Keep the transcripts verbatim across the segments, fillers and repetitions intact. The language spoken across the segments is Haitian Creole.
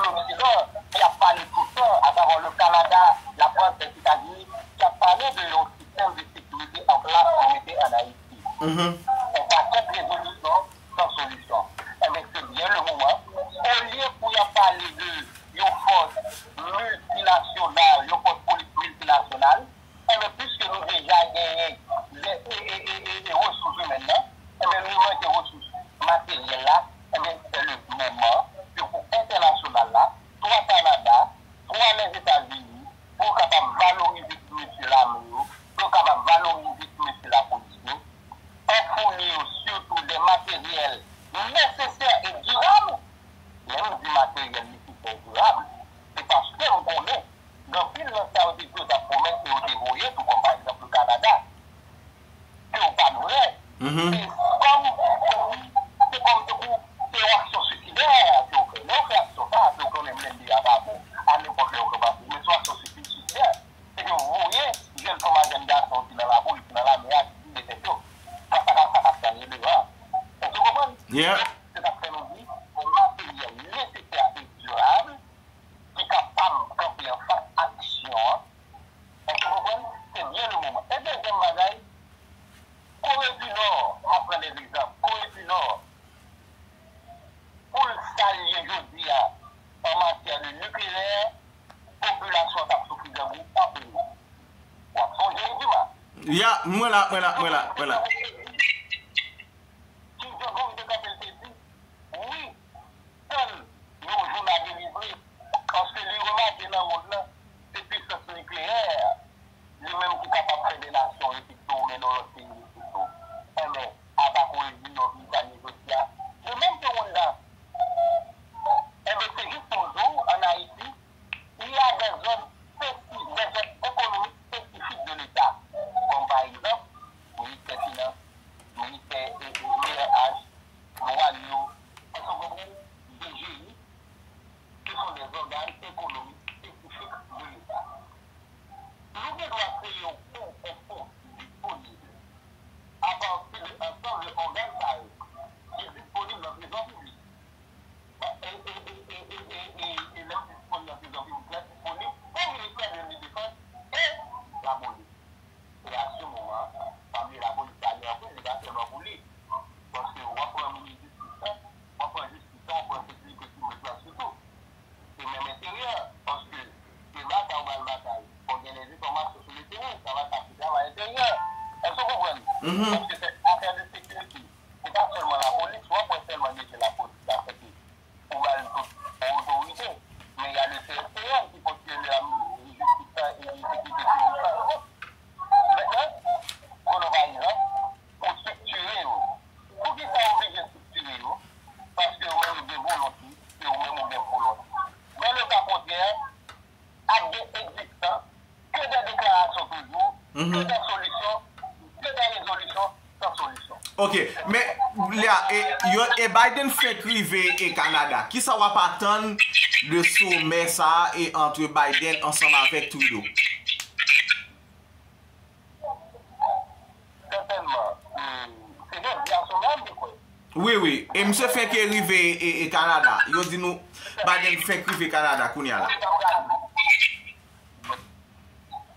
Loksidan ki ap pale tout tan, atravè le Kanada, Lafrans, Lèzetazini, ki ap pale de yon sistèm de sekirite an plas pou mete ann Ayiti. Mhm. Yon pakèt rezolisyon san solisyon. Enben, se byen le moman, olye pou y ap pale de yon fòs miltinasyonal, yon fòs politik miltinasyonal, enben, piske nou deja genyen de, e, e, e, e, e resous imèn nan, enben, nou manke resous materyèl la, enben, se le moman ke pou entènasyonal la, swa Kanada, swa Lèzetazini, pou yo kapab valorize ti mesye lame yo, pou yo kapab valorize ti mesye lapolis yo, an founi yo sitou de materyèl nesesè e dirab. Lè nou di materyèl nesesè e dirab, se paske nou konnen gen anpil nan sa yo te di yo t ap pwomèt e yo te voye, tou kòm pa egzanp le Kanada, ke yo pa t vrè. Mhm. Se kòm, se kòm tankou se yon aksyon suisidè ke yo fè. Lè yo fè aksyon sa a, ke yo konnen blende a pa bon, a nenpòt lè yo fè pase, men se yon aksyon suisidè. Se ke voye jèn fanm ak jèn gason ki nan lapoli, ki nan lame a, ki touye tèt yo. Sa, sa, sa, sa k ap tann yo devan. Èske w konprann? Yeah. Se sa k fè nou di, se materyèl nesesè e dirab ki kapab kanpe anfas aksyon an. Èske w konprann? Se byen le moman. E dezyèm bagay, Kore di Nò, m ap pran de egzanp. Kore di Nò, pou l sa l ye jodi a, an matyè de nikleyè, popilasyon an t ap soufri grangou anpil. W ap sonje l, Dima? Ya, mwen la, mwen la, mwen la, mwen la. Kim Jong-un te kanpe, l te di, wi, tann yon jou n a delivre, paske li remake nan mond lan, se pisans nikleyè li menm ki kapab fè de nasyon refize w, men nan lòt peyi refize w. Enben, ata Kore di Nò, Britani jodi a, de menm ke Rwanda. Enben, se jis yon jou, ann Ayiti, il y a des zones spéci-, des zones économiques spécifiques de l'État, kòm pa egzanp, ministè finans, ministè, e, e, D R H, dwàn yo, èske w konprann? D G I, ce sont des organes économiques spécifiques de l'État. Nou gen dwa kreye yon fon, yon fon disponib apati de ansanm de ògàn sa yo ki disponib nan trezò piblik. E, e, e lè disponib nan trezò piblik la, disponib pou ministè de defans e lapolis. E a se moman, pa bliye lapolis la gen anpil, li pa sèlman pou li. Paske w ap pran minis jistis lan, w ap pran jistis lan, w ap pran sekirite sou mèt la sitou. Se menm enteryè, paske se batay w pral batay, fò w gen lèzenfòmasyon sou le teren, sa va sa se travay enteryè. Èske w konprann? Mhm. Paske se afè de sekirite. Se pa sèlman lapolis, w ap wè sèlman depi lapolis la fèt ou ba l tout otorite. Men y a le C S P N ki kontinye la jistis la e sekirite piblik la. Mentnan, pran nou pa egzanp, pou estriktire yo. Poukisa yo oblije estriktire yo? Paske yo menm yo gen volonte, e ou menm ou gen volonte. Dans le cas contraire, ap gen egzistans ke de deklarasyon toujou, ke de solisyon, ke de rezolisyon san solisyon. Ok, men, Lea, e, yo, e Biden fenk rive e Kanada. Kisa w ap atann de somè sa a e ant Biden ansanm avèk Trudeau? Sètènman, e, se jodi a somè a, m te kwè. Wi, wi. E misye fenk rive e, e Kanada. Yo di nou Biden fenk rive Kanada kounye a la.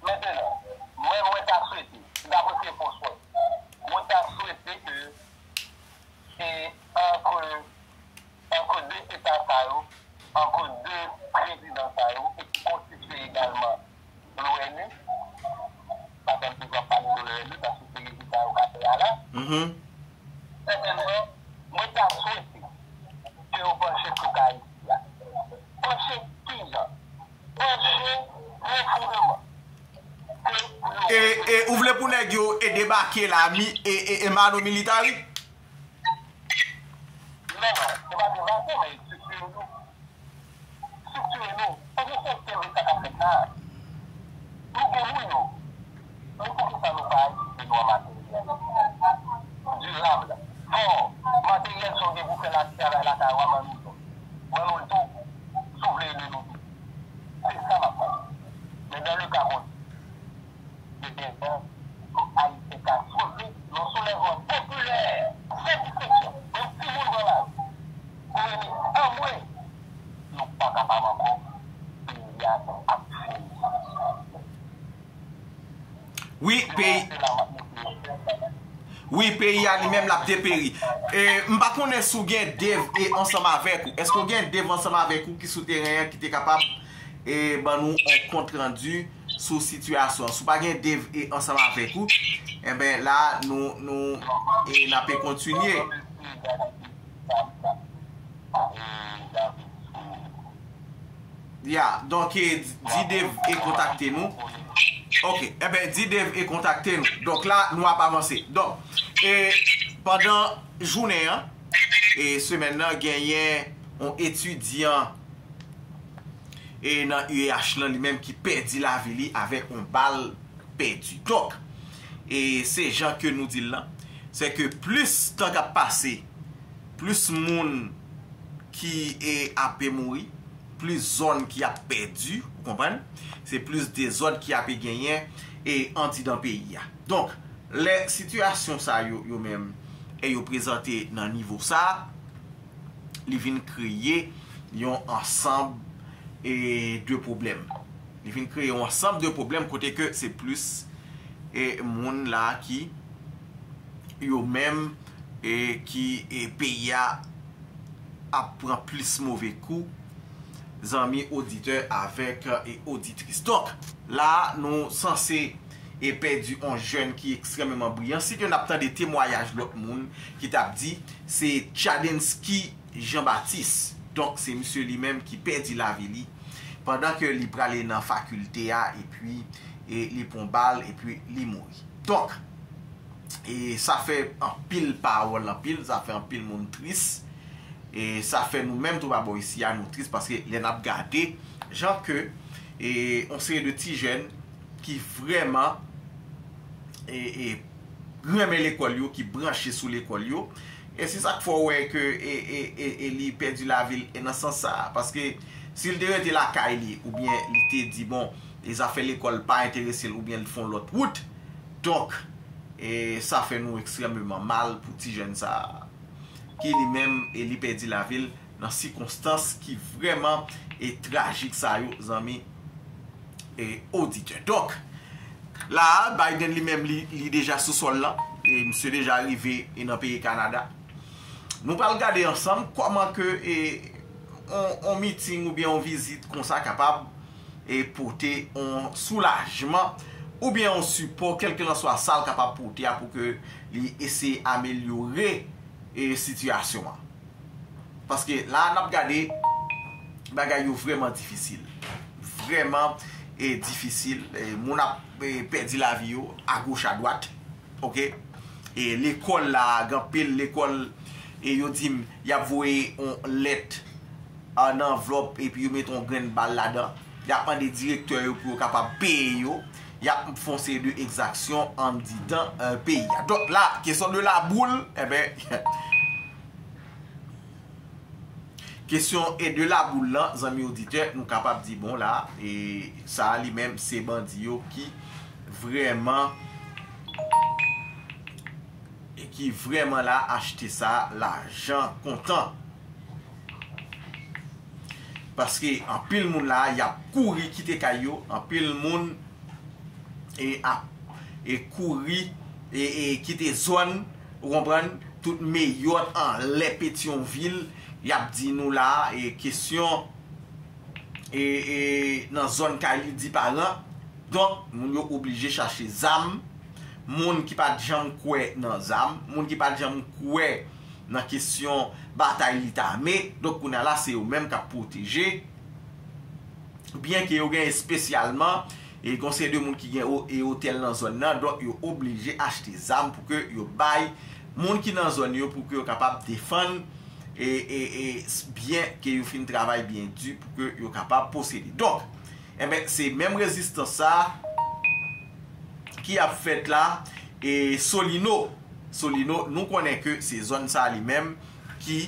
Mentnan, mwen, mwen ta swete, dapre se fòs mwen, mwen ta swete ke se antre, antre de eta sa yo, antre de prezidan sa yo, e ki konstitye egalman l'ONU, paske m toujou ap pale de l'ONU, paske se rezilta yo ka fè a la. Mhm. Sètènman, mwen ta swete ke yo panche sou ka Ayiti a. Panche kijan? Panche pwofondman. E, e, ou vle pou nèg yo e debake la, mi, e, e, e mano militari? Non, non, se pa debake, men estriktire nou. Estriktire nou. Fò nou sòti de sa k ap fèt la. Nou gen moun yo. Men poukisa nou pa ekipe nou an materyèl dirab, fò, materyèl sa w gen pou fè la, travay lakay ou a, ban nou l tou. Ban nou l tou, si w vle ede nou tou. Se sa m ap mande. Men dans le cas contraire, de dèzè, pèp ayisyen ka sove nan soulèvman popilè, san distenksyon, menm timoun pran lari, pou rele pa kapab ankò, peyi a ap fini. Wi, peyi. Wi, peyi a li menm l ap deperi. E, m pa konnen si w gen Dave e ansanm avèk ou. Èske w gen Dave ansanm avèk ou ki sou teren an ki te kapab e ban nou yon kont randi sou sitiyasyon an? Si w pa gen Dave e ansanm avèk ou, enben la, nou, nou, e n ape kontinye. Ya, donk, e, di Dave e kontakte nou. Ok, enben, di Dave e kontakte nou. Donk la, nou ap avanse. Donk, e, pandan jounen an, e, semèn nan, genyen yon etidyan e nan U E H lan li menm ki pèdi lavi li avèk yon bal pèdi. Donk, e se jan ke nou di l lan, se ke plis tan k ap pase, plis moun ki e, ape mouri, plis zòn ki ap pèdi, ou konprann? Se plis dezòd ki ape genyen e andidan peyi a. Donk, lè sitiyasyon sa yo, yo menm, e yo prezante nan nivo sa, li vin kreye yon ansanm e de pwoblèm. Li vin kreye yon ansanm de pwoblèm kote ke se plis e moun la ki yo menm e ki e peyi a ap pran plis move kou, zanmi oditè avèk e oditris. Donk, la nou sanse e pèdi yon jèn ki ekstrèmeman briyan. Si ke n ap tande temwayaj lòt moun ki t ap di, se Chadensky Jean Baptiste. Donk, se misye li menm ki pèdi lavi li pandan ke li prale nan fakilte a, epi e li pran bal, epi li mouri. Donk, e sa fè anpil pawòl, anpil, sa fè anpil moun tris. E sa fè nou menm tou pa bò isi a, nou tris, paske lè n ap gade jan ke e yon seri de ti jèn ki vrèman e, e renmen lekòl yo, ki branche sou lekòl yo. E se sa k fè w wè ke e, e, e, e li pèdi lavi l e nan sans sa a. Paske si l te rete lakay li, oubyen li te di, bon, e zafè lekòl pa enterese l, oubyen l fè yon lòt wout, donk, e sa fè nou ekstrèmeman mal pou ti jèn sa a, ki li menm, e li pèdi lavi l nan sikonstans ki vrèman e trajik sa yo, zanmi e oditè. Donk, la a, Biden li menm, li, li deja sou sòl lan. E misye deja rive e nan peyi Kanada. Nou pral gade ansanm kòman ke e, on, on miting oubyen on vizit konsa kapab e pote on soulajman oubyen on sipò, kèlkelanswa sa l kapab pote a, pou ke li eseye amelyore e sitiyasyon an. Paske la n ap gade bagay yo vrèman difisil. Vrèman e difisil. E moun ap e pèdi lavi yo agoch adwat. Oke? E lekòl la, gen anpil lekòl e yo di m y ap voye yon lèt a, nan anvlòp epi yo mete yon grenn bal ladan. Y ap mande direktè yo pou yo kapab peye yo. Y ap fè yon seri de egzaksyon anndidan e, peyi a. Donk la, kesyon de laboul, enben, kesyon e de laboul lan, zanmi oditè, nou kapab di, bon, la, e sa a li menm, se bandi yo ki vrèman e ki vrèman la achte sa lajan kontan. Paske anpil moun la, y ap kouri kite kay yo, anpil moun e ap e kouri e, e kite zòn, ou konprann, tout meyòt anlè Petyonvil, y ap di nou la, e kesyon e, e nan zòn kay li diferan. Donk, moun yo oblije chache zam. Moun ki pa t janm kwè nan zam, moun ki pa t janm kwè nan kesyon batay lit ame, donk kounye a la, se yo menm k ap pwoteje byen ke yo gen espesyalman, e gen yon seri de moun ki gen o-, e otèl nan zòn nan, donk yo oblije achte zam pou ke yo bay moun ki nan zòn yo, pou ke yo kapab defann e, e, e s-, byen ke yo fin travay byen di pou ke yo kapab posede. Donk, enben, se menm rezistans sa a ki ap fèt la, e Solino. Solino, nou konnen ke se zòn sa a li menm ki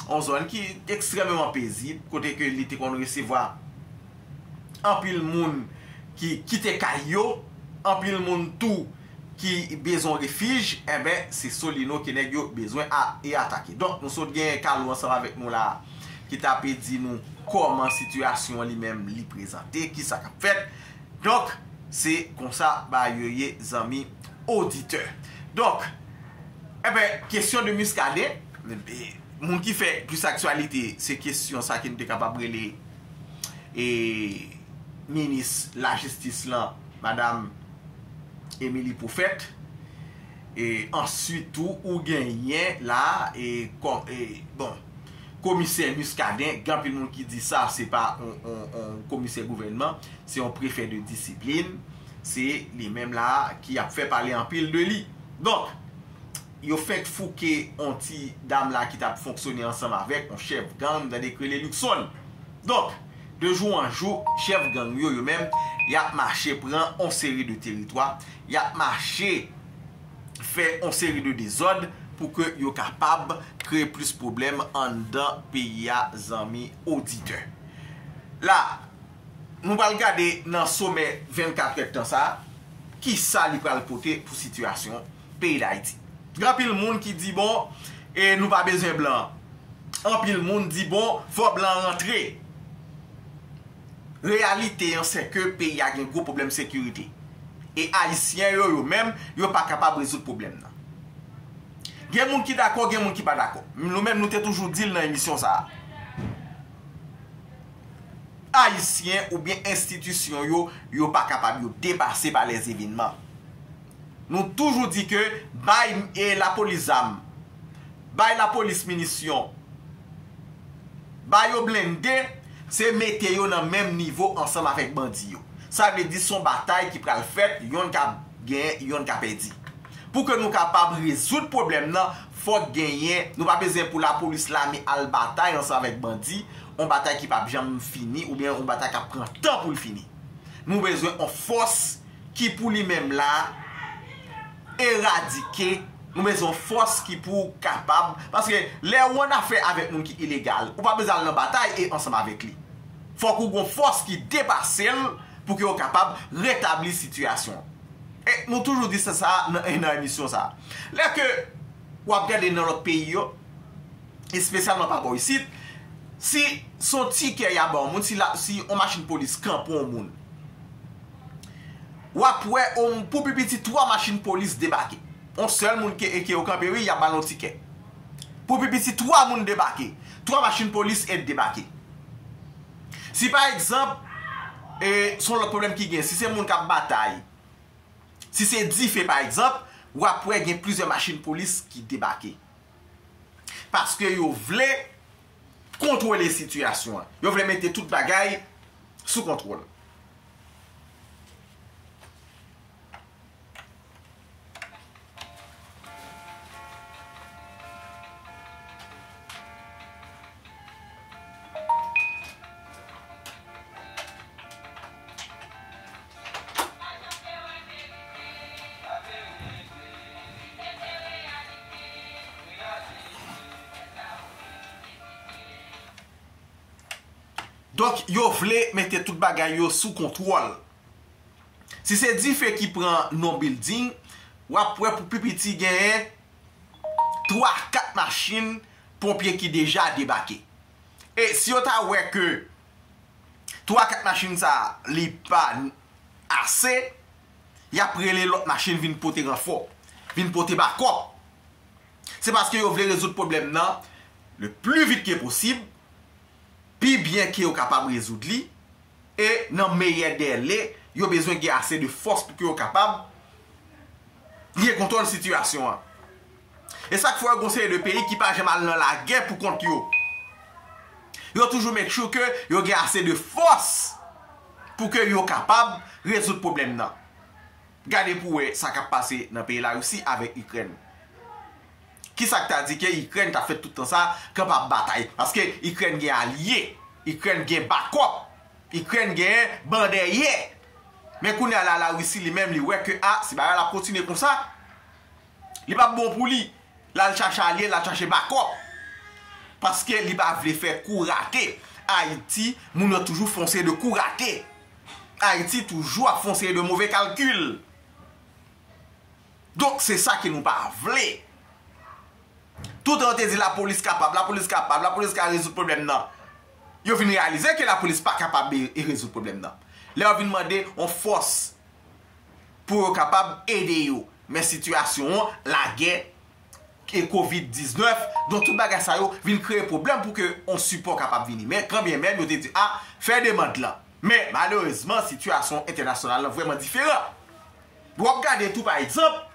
yon zòn ki ekstrèmeman pezib, kote ke li te konn resevwa anpil moun ki kite kay yo, anpil moun tou ki bezwen refij, enben, se Solino ke nèg yo bezwen a, e atake. Donk, nou sot gen Kalo ansanm avèk nou la. ki ta pe di nou kòman sitiyasyon an li menm li prezante, kisa k ap fèt. Donk, se konsa bagay yo ye, zanmi oditè. Donk, enben, kesyon de Muscadin, e, moun ki fè plis aktyalite, se kesyon sa ke nou te kapab rele, e, minis lajistis lan, madam Émilie Prophète. E answit tou, ou genyen la, e, kò-, e, bon, komisè Muscadin, gen anpil moun ki di sa, se pa on, on, on komisè gouvènman, se on prefè de disiplin, se li menm la ki ap fè pale anpil de li. Donk, yo fenk fouke on ti dam la ki t ap fonksyone ansanm avèk on chèf gang, m tande k rele Luckson. Donk, de jou an jou, chèf gang yo, yo menm, y ap mache pran on seri de teritwa, y ap mache fè on seri de dezòd pou ke yo kapab kreye plis pwoblèm anndan peyi a, zanmi oditè. La, nou pral gade nan somè vennkat èdtan sa a, kisa li pral pote pou sitiyasyon peyi Dayiti. Gen anpil moun ki di, bon, e nou pa bezwen blan. Anpil moun di, bon, fò blan rantre. Reyalite an, se ke peyi a gen gwo pwoblèm sekirite. E Ayisyen yo, yo menm, yo pa kapab rezoud pwoblèm nan. Gen moun ki dakò, gen moun ki pa dakò. Nou menm, nou te toujou di l nan emisyon sa a. Ayisyen oubyen enstitisyon yo, yo pa kapab, yo depase pa lèzevènman. Nou toujou di ke bay, e, lapolis zam, bay lapolis minisyon, ba yo blende, se mete yo nan menm nivo ansanm avèk bandi yo. Sa vle di se yon batay ki pral fèt, yonn ka genyen, yonn ka pèdi. Pou ke nou kapab rezoud pwoblèm nan, fòk genyen, nou pa bezwen pou lapolis, lame al batay ansanm avèk bandi, yon batay ki p ap janm fini, oubyen yon batay k ap pran tan pou l fini. Nou bezwen yon fòs ki pou li menm la eradike, nou bezwen yon fòs ki pou kapab, paske lè ou annafè avèk moun ki ilegal, ou pa bezwen al nan batay e ansanm avèk li. Fòk ou gon fòs ki depase l pou ke yo kapab retabli sitiyasyon an. E nou toujou di sa, sa nan, nan emisyon sa. Lè ke w ap gade nan lòt peyi yo, espesyalman pa bò isit, si se yon tikè y ap ba yon moun, si la, si yon machin polis kanpe yon moun, w ap wè yon, pou pi piti twa machin polis debake. Yon sèl moun ke, ke yo kanpe, wi, y ap ba l yon tikè. Pou pi piti twa moun debake, twa machin polis e debake. Si pa egzanp, e, se yon lòt pwoblèm ki gen, si se moun k ap batay, si se dife pa egzanp, w ap wè gen plizyè machin polis ki debake. Paske yo vle kontwole sitiyasyon an. Yo vle mete tout bagay sou kontwòl. Donk, yo vle mete tout bagay yo sou kontwòl. Si se dife ki pran non bilding, w ap wè pou pi piti genyen twa, kat machin ponpye ki deja debake. E si yo ta wè ke twa, kat machin sa a, li pa ase, y ap rele lòt machin vin pote ranfò, vin pote bakòp. Se paske yo vle rezoud pwoblèm nan le pli vit ke posib, pi byen ke yo kapab rezoud li, e nan meyè dèle, yo bezwen gen ase de fòs pou ke yo kapab gen kontwòl sitiyasyon an. E sa k fè w gen yon seri de peyi ki pa janm al nan lagè pou kont yo. Yo toujou make sure ke yo gen ase de fòs pou ke yo kapab rezoud pwoblèm nan. Gade pou w wè sa k ap pase nan peyi Larisi avèk Ikrèn. Kisa k ta di ke Ikrèn t ap fè tout tan sa, k ap ap batay? Paske Ikrèn gen alye, Ikrèn gen bakòp, Ikrèn gen bandèyè. Men kounye a la, Larisi li menm, li wè ke, a, si bagay la ap kontinye konsa, li p ap bon pou li. L al chache alye, l al chache bakòp. Paske li pa vle fè kou rate. Ayiti, moun yo toujou fè yon seri de kou rate. Ayiti toujou ap fè yon seri de move kalkil. Donk, se sa ke nou pa vle. Toutan yo te di lapolis kapab, lapolis kapab, lapolis ka rezoud pwoblèm nan. Yo vin reyalize ke lapolis pa kapab e, e rezoud pwoblèm nan. Lè yo vin mande yon fòs pou yo kapab ede yo. Men sitiyasyon an, lagè e kovid diznèf, donk tout bagay sa yo vin kreye pwoblèm pou ke yon sipò kapab vini. Men kanmenm, yo te di, a, fè demann lan. Men malerezman, sitiyasyon entènasyonal lan vrèman diferan. W ap gade tou, pa egzanp,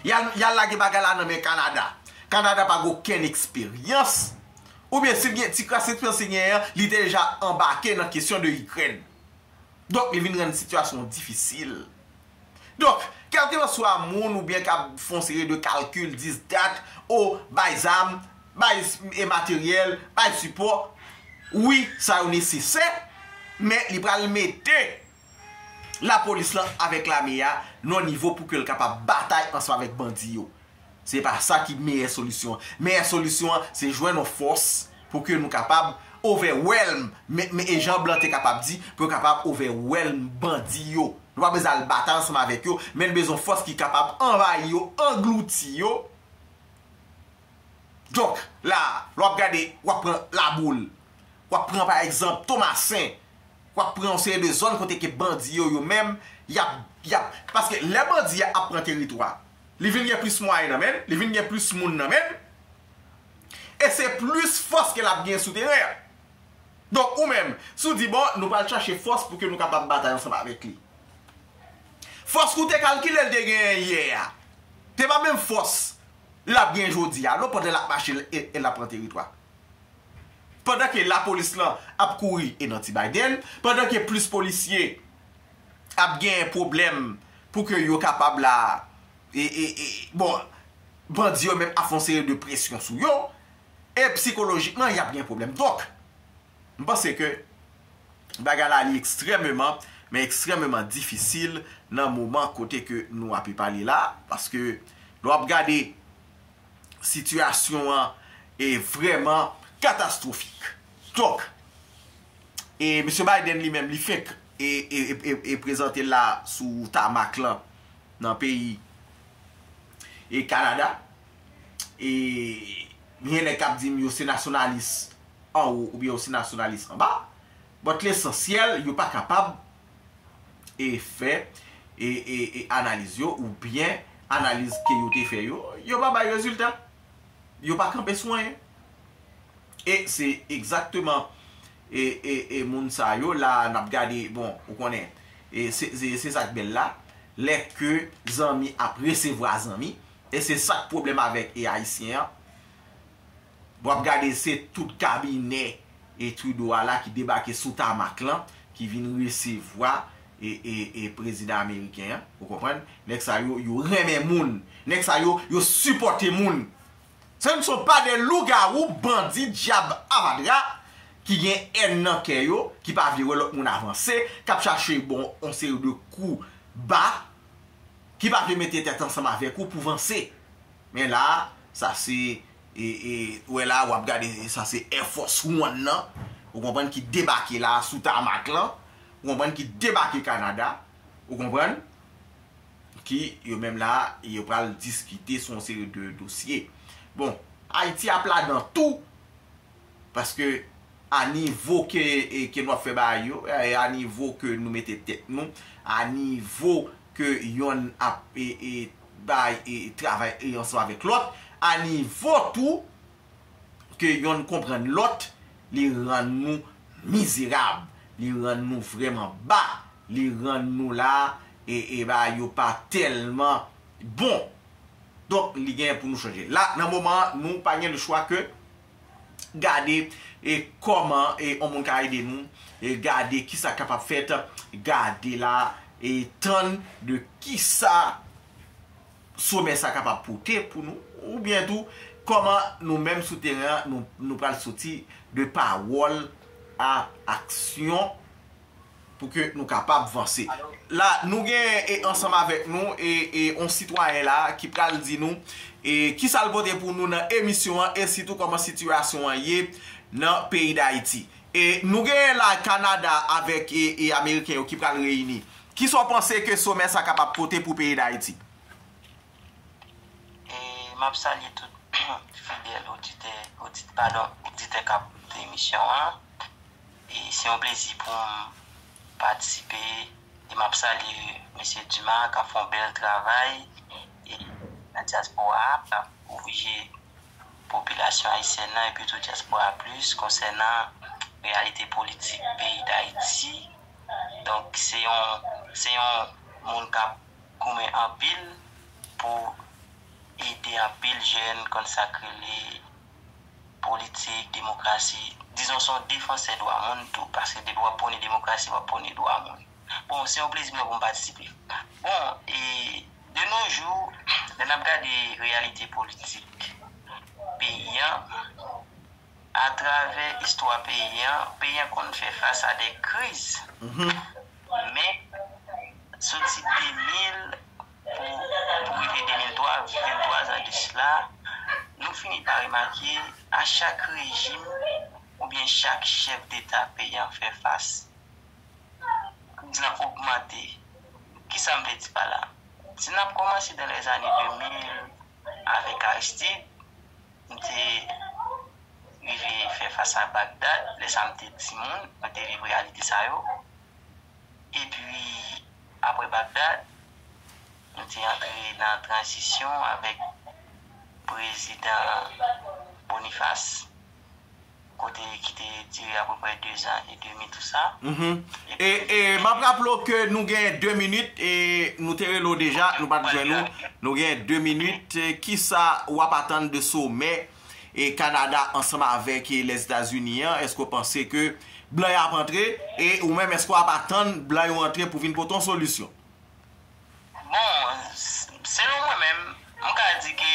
y al, y al lage bagay la nan men Kanada. Kanada pa gen okenn eksperyans. Oubyen si l gen ti kras eksperyans li genyen an, li te deja anbake nan kesyon de Ikrèn. Donk, li vin rann sitiyasyon difisil. Donk, kèlkelanswa moun oubyen k ap fè yon seri de kalkil, dis dat, o, bay zam, bay s- e materyèl, bay sipò, wi, sa yo nesesè, men li pral mete lapolis lan avèk lame a nan yon nivo pou ke l kapab batay ansanm avèk bandi yo. Se pa sa ki meyè solisyon an. Meyè solisyon an, se jwenn yon fòs pou ke nou kapab overwhelm, men, men e jan blan te kapab di, pou yo kapab overwhelm bandi yo. Nou pa bezwen al batay ansanm avèk yo, men nou bezwen yon fòs ki kapab anvayi yo, anglouti yo. Donk, la, lè w ap gade, w ap pran Laboul, w ap pran, pa egzanp, Tomasen, w ap pran yon seri de zòn kote ke bandi yo, yo menm, y ap, y ap, paske lè bandi a ap pran teritwa, li vin gen plis mwayen nan men l, li vin gen plis moun nan men l, e se plis fòs ke l ap gen sou teren an. Donk, ou menm, si w di, bon, nou pral chache fòs pou ke nou kapab batay ansanm avèk li. Fòs ke w te kalkile l te genyen yè a, te pa menm fòs l ap gen jodi a, non, pandan l ap mache e, e l ap pran teritwa. Pandan ke lapolis lan ap kouri e nan ti Biden, pandan ke plis polisye ap gen pwoblèm pou ke yo kapab la, e, e, e, bon, bandi yo menm ap fè yon seri de presyon sou yo, e psikolojikman, y ap gen pwoblèm. Donk, m panse ke bagay la li ekstrèmeman, men ekstrèmeman difisil nan moman kote ke nou ape pale la, paske lè w ap gade sitiyasyon an e vrèman katastwofik. Donk, e mesye Biden li menm, li fenk e, e, e, e, e prezante l la sou tamak lan nan peyi e Kanada. E gen nèg k ap di m yo se nasyonalis anwo oubyen yo se nasyonalis anba. But lesansyèl, yo pa kapab e fè e, e, e analiz yo oubyen analiz ke yo te fè yo, yo pa bay rezilta. Yo pa kanpe sou anyen. E se egzakteman e, e, e moun sa yo la n ap gade, bon, ou konnen, e se, se, se sa k bèl la, lè ke zanmi ap resevwa zanmi, e se sa k pwoblèm avèk e ayisyen an. W ap gade se tout kabinè e Trudeau a la ki debake sou tamak lan, ki vin resevwa e, e, e prezidan ameriken an, ou konprann? Nèg sa yo, yo renmen moun. Nèg sa yo, yo sipòte moun. Ce ne sont pas des loups-garous, bandi, dyab, avadra, ki gen èn nan kè yo, ki pa vle wè lòt moun avanse, k ap chache bon yon seri de kou ba, ki pa vle mete tèt ansanm avèk ou pou vanse. Men la, sa se, e, e, ou wè la, w ap gade, sa se Air Force One nan, ou konprann, ki debake la sou tamak lan, ou konprann, ki debake Kanada, ou konprann, ki yo menm la, yo pral diskite sou yon seri de dosye. Bon, Ayiti ap ladan tou, paske a nivo ke, e, ke nou ap fè bagay yo, e, a nivo ke nou mete tèt nou, a nivo ke yonn ap, e, e, bay, e, travay, e, ansanm avèk lòt, a nivo tou ke yonn konprann lòt, li rann nou mizerab, li rann nou vrèman ba, li rann nou la, e, e bagay yo pa tèlman bon. Donk, li gen pou nou chanje. La, nan moman an, nou pa gen lechwa ke gade e kòman e yon moun ka ede nou, e gade kisa k kapab fèt, gade la, e tann de kisa somè sa kapab pote pou nou, oubyen tou, kòman nou menm sou teren an, nou, nou pral soti de pawòl a aksyon pou ke nou kapab vanse. La, nou gen, e, ansanm avèk nou, e, e, yon sitwayen la ki pral di nou, e, kisa l pote pou nou nan emisyon an, e sitou kòman sitiyasyon an ye nan peyi Dayiti. E, nou gen la Kanada avèk, e, e, Ameriken yo ki pral reyini. Kisa w panse ke somè sa kapab pote pou peyi Dayiti? E m ap salye tout fidèl oditè, odit, padon, oditè k ap koute emisyon an. E se yon plezi pou m patisipe e m ap salye mesye Dumas k ap fè yon bèl travay e nan dyaspora a, k ap kouvri popilasyon ayisyèn nan epi tou dyaspora a plis konsènan reyalite politik peyi Dayiti. Donk, se yon, se yon moun k ap goumen anpil pou ede anpil jèn konn sa k rele politik, demokrasi. Dizon, se yon defansè dwa moun tou, paske depi w ap pwone demokrasi, w ap pwone dwa moun. Bon, se yon plezi pou mwen pou m patisipe. Bon, e de nos jours, lè n ap gade reyalite politik peyi an, atravè istwa peyi an, peyi an konn fè fas a de kriz. Men, soti de mil pou, pou rive de mil twa, venntwa zan de sila, nou fini pa remake, a chak rejim oubyen chak chèf deta peyi an fè fas, kriz lan ogmante. Kisa m vle di pa la? Si n ap kòmanse dans les années deux mille avèk Aristide, m te rive fè fas a Bagdad, lè sa a m te timoun, mwen te viv reyalite sa yo. Epi, apre Bagdad, nou te antre nan tranzisyon avèk prezidan Boniface, kote ki te dire apeprè de zan e demi, tou sa. Mhm. E, e m ap raple w ke nou gen de minit, e nou te rele w deja, nou pa t jwenn ou. Nou gen de minit. E kisa w ap atann de somè e Kanada ansanm avèk e Lèzetazini an? Èske w panse ke blan yo ap antre? E ou menm, èske w ap atann blan yo antre pou vin pote yon solisyon? Bon, s- selon mwen menm, m ka di ke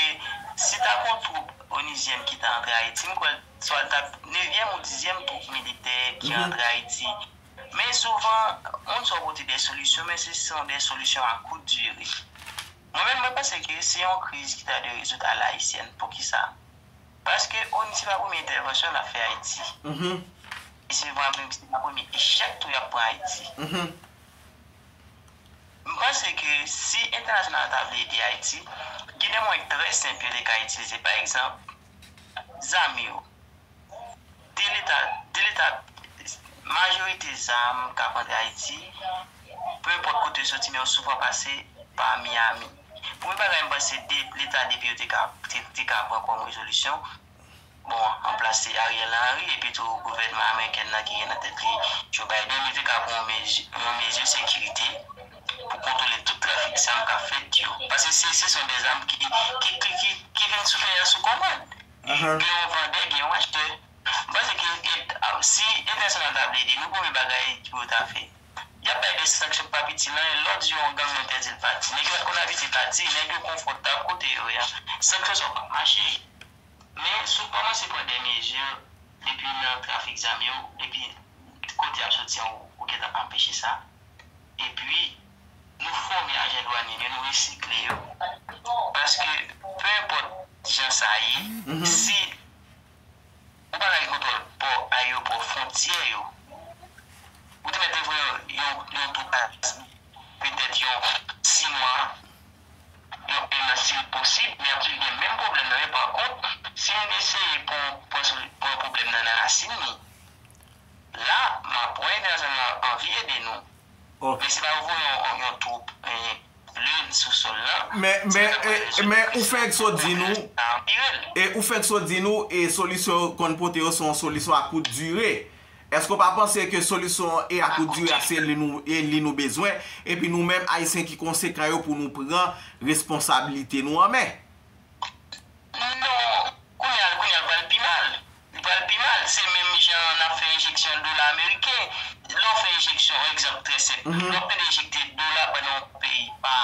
si ta gon twoup onizyèn ki ta antre Ayiti, m kwè swa l t ap nevyèm ou dizyèm twoup militè ki antre Ayiti. Men souvan, moun sa yo pote de solisyon, men se se yon de solisyon a kout dire. Mwen menm, mwen panse ke se yon kriz ki ta dwe rezoud a la ayisyèn. Poukisa? Paske ONU se pa premye entèvansyon l ap fè Ayiti. E se pa menm, se pa premye echèk tou y ap pran Ayiti. M panse ke si entènasyonal ta vle ede Ayiti, gen de mwayen trè senp yo te ka itilize. Pa egzanp, zam yo. De leta, de leta, majorite zam k ap antre Ayiti, pe enpòt kote yo soti, men yo souvan pase pa Miami. Premye bagay m panse de leta depi yo te ka, te, te ka pran kòm rezolisyon, bon, an plas se Ariel Henry, epi tou gouvènman ameriken nan ki gen nan tèt li Joe Biden, yo te ka pran yon mezi, yon mezi sekirite pou kontwole tout trafik zam k ap fèt yo. Paske se, se se de zam ki, ki, ki, ki, ki vin sou tè a sou kòmand. Gen yon vandè, gen yon achtè. M panse ke e, a, si entènasyonal ta vle ede nou, premye bagay pou yo ta fè, y ap bay de sanksyon pa piti nan, lè w di yon gang entèdi l pati. Nèg yo pa t konn abitye pati, nèg yo konfòtab kote yo ye a. Sanksyon sa yo p ap mache. Men, si w kòmanse pran de mezi, depi nan trafik zam yo, depi kote y ap soti an, ou, ou gentan anpeche sa. Epi, nou fòme ajan dwanye yo, nou resikle yo. Paske, pe enpòt jan sa ye, si ou pa ka gen kontwòl pò, ayewopò, fwontyè yo, ou te mèt voye yon, yon, yon twoup petèt yon sis mwa, yon en an si l posib, men y ap toujou gen menm pwoblèm nan. Men pa kont, si n eseye pran, pran, pran pwoblèm nan nan rasin li, la, m ap wè entènasyonal la anvi ede nou. Men se pa voye yon, yon, yon twoup, eh, lin sou sòl la. Men, men, eh, men ou fèk sot di nou, e ou fèk sot di nou, e solisyon yo konn pote yo se yon solisyon a kout dire. Èske w pa panse ke solisyon e a kout dire a se li nou, e li nou bezwen, epi nou menm Ayisyen ki konsekan yo pou nou pran responsabilite nou an men? Non, kounye a, kounye a l pral pi mal. Li pral pi mal. Se menm jan n ap fè enjeksyon dola ameriken. Lè w fè enjeksyon, egzanp trè senp, lè w ap enjekte dola pandan yon peyi pa,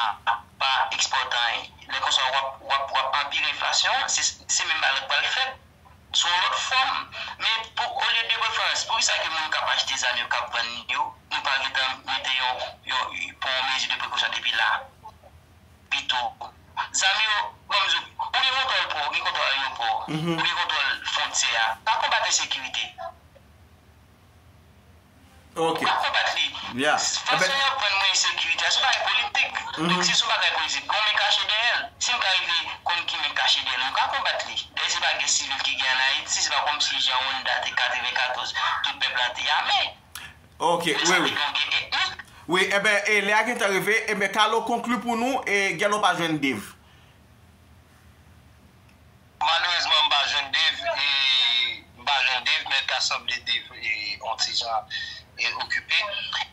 pa ekspòte anyen, lè konsa w ap, w ap, w ap anpire enflasyon an, se, se menm bagay la k pral fèt sou yon lòt fòm. Men pou, olye de preferans, poukisa ke moun k ap achte zam yo, k ap vann yo, nou pa gentan mete yon, yon, pran yon mezi de prekosyon depi la? Pito, zam yo, ban m di w, ou gen kontwòl pò, ou gen kontwòl ayewopò, ou gen kontwòl fwontyè a, pa konbat ensekirite. Ou pa konbat li. Fason y ap vann mwen ensekirite a, se yon bagay politik. Donk, si se yon bagay politik, gen yon men kache dèyè l. Si m ka rive konn ki men kache dèyè l, m ka konbat li. Dèyè se pa gen sivil ki gen ann Ayiti, se pa kòmsi jan Rwanda te katrevenkatòz, tout pèp la te ame. Ok, wi, wi. Wi, enben, e, lè a gentan rive, enben, Carlo konkli pou nou, e, Gèlo pa jwenn Dave. Malerezman, m pa jwenn Dave, e, m pa jwenn Dave, men ta sanble Dave, e, on ti jan, e, okipe.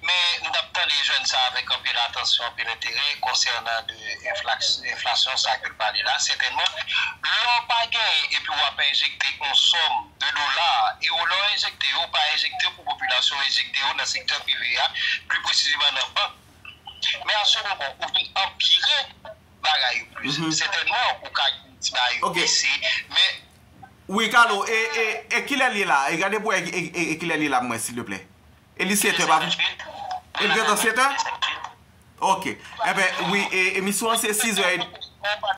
Men, m t ap tande jèn sa avèk anpil atansyon, anpil enterè, konsènan de enflaks-, enflasyon, sa ke l pale la. Sètènman, lè w pa genyen epi w ap enjekte on sòm de dola, e w lè w enjekte yo, w pa enjekte yo pou popilasyon, w enjekte yo nan sektè prive a, pli presizeman nan bank. Men a se moman, ou vin anpire bagay yo plis. Sètènman, ou ka gen ti bagay yo bese, men. Wi, Carlo, e, e, e kilè l ye la? E gade pou wè e, e, e kilè l ye la pou mwen, silvouplè. E li sete, pa vre? E li gentan sete? Ok. Enben, wi, e, emisyon an se sizè e.